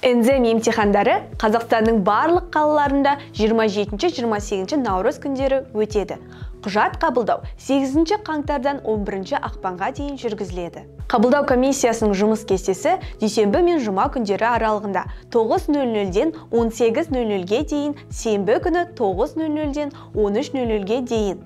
НЗЭМ емтихандары Қазақстанның барлық қалаларында 27-28 наурыз күндері өтеді. Құжат қабылдау 8 қаңтардан 11 ақпанға дейін жүргізіледі. Қабылдау комиссиясының жұмыс кестесі дүйсенбі мен жұма күндері аралығында 9:00-ден 18:00-ге дейін, сенбі күні 9:00-ден 13:00-ге дейін.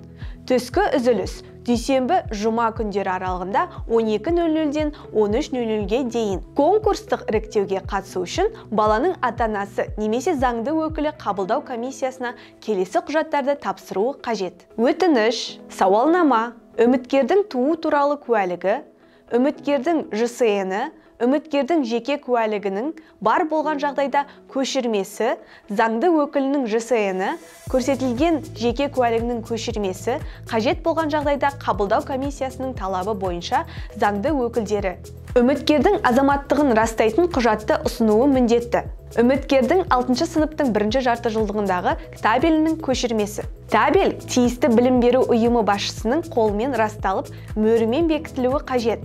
Түскі үзіліс дүйсенбі жұма күндері аралығында 12:00-ден 13:00-ге дейін. Конкурстық іріктеуге қатысу үшін баланың ата-анасы немесе заңды өкілі қабылдау комиссиясына келесі құжаттарды тапсыруы қажет. Өтініш, сауалнама, үміткердің туу туралы куәлігі, үміткердің ЖСН-і, үміткердің жеке куәлігінің бар болған жағдайда көшірмесі, заңды өкілінің ЖСН-і, көрсетілген жеке куәлігінің көшірмесі, қажет болған жағдайда қабылдау комиссиясының талабы бойынша заңды өкілдері. Үміткердің азаматтығын растайтын құжатты ұсынуы міндетті. Үміткердің 6 сыныптың бірінші жарты жылдығындағы табелінің көшірмесі. Табель тиісті білім беру ұйымы басшысының қолымен расталып, мөрімен бекітілуі қажет.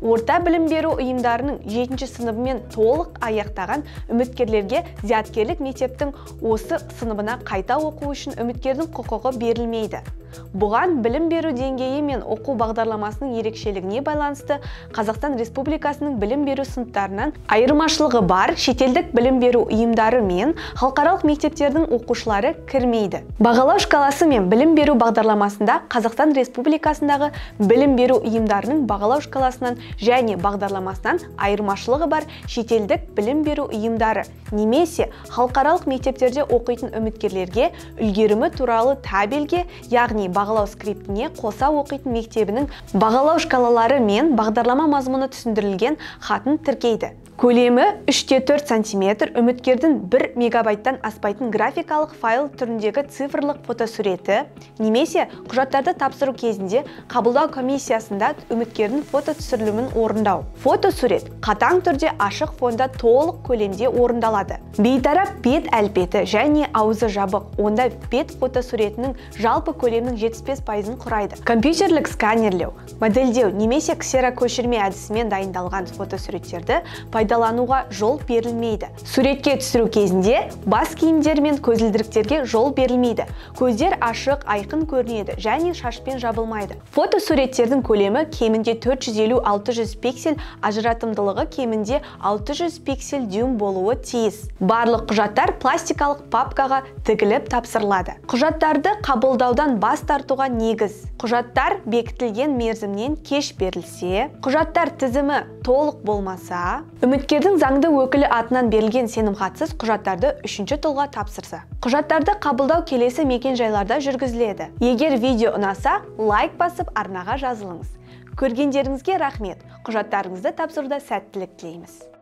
Орта білім беру ұйымдарының 7 сыныбымен толық аяқтаған үміткерлерге зияткерлік мектептің осы сыныбына қайта оқу үшін үміткердің құқығы берілмейді. Бұған білім беру деңгейі мен оқу бағдарламасының ерекшелігіне байланысты Қазақстан Республикасының білім беру сыныптарынан айырмашылығы бар шетелдік білім беру ұйымдары мен халықаралық мектептердің оқушылары кірмейді. Бағалау шкаласы мен білім беру бағдарламасында Қазақстан Республикасындағы білім беру ұйымдарының бағалау шкаласынан және бағдарламасынан айырмашылығы бар шетелдік білім беру ұйымдары немесе халықаралық мектептерде оқитын үміткерлерге үлгерімі туралы табельге, яғни бағалау скриптіне қоса оқитын мектебінің бағалау шкалалары мен бағдарлама мазмұны түсіндірілген хатын тіркейді. Көлемі 3,4 см, үміткердің 1 мегабайттан аспайтын графикалық файл түріндегі цифрлық фотосуреті немесе құжаттарды тапсыру кезінде қабылдау комиссиясында үміткердің фототүсірілімін орындау. Фотосурет қатаң түрде ашық фонда толық көлемде орындалады. Бейтарап бет әлпеті және аузы жабық, онда бет фотосуретінің жалпы көлемінің 75%-ын құрайды. Компьютерлік сканерлеу, модельдеу немесе ксерокөшірме әдісімен дайындалған фотосуреттерді пайдалануға жол берілмейді. Суретке түсіру кезінде бас киімдер мен көзілдіріктерге жол берілмейді. Көздер ашық, айқын көрінеді және шашпен жабылмайды. Фотосуреттердің көлемі кемінде 450-600 пиксель, ажыратымдылығы кемінде 600 пиксель дюйм болуы тиіс. Барлық құжаттар пластикалық папкаға тігіліп тапсырылады. Құжаттарды қабылдаудан бас тартуға негіз. Құжаттар бекітілген мерзімнен кеш берілсе, құжаттар тізімі толық болмаса, үміткердің заңды өкілі атынан берілген сенімхатсыз құжаттарды үшінші тұлға тапсырса. Құжаттарды қабылдау келесі мекен-жайларда жүргізіледі. Егер видео ұнаса, лайк басып арнаға жазылыңыз. Көргендеріңізге рахмет. Құжаттарыңызды тапсыруда сәттілік тілейміз.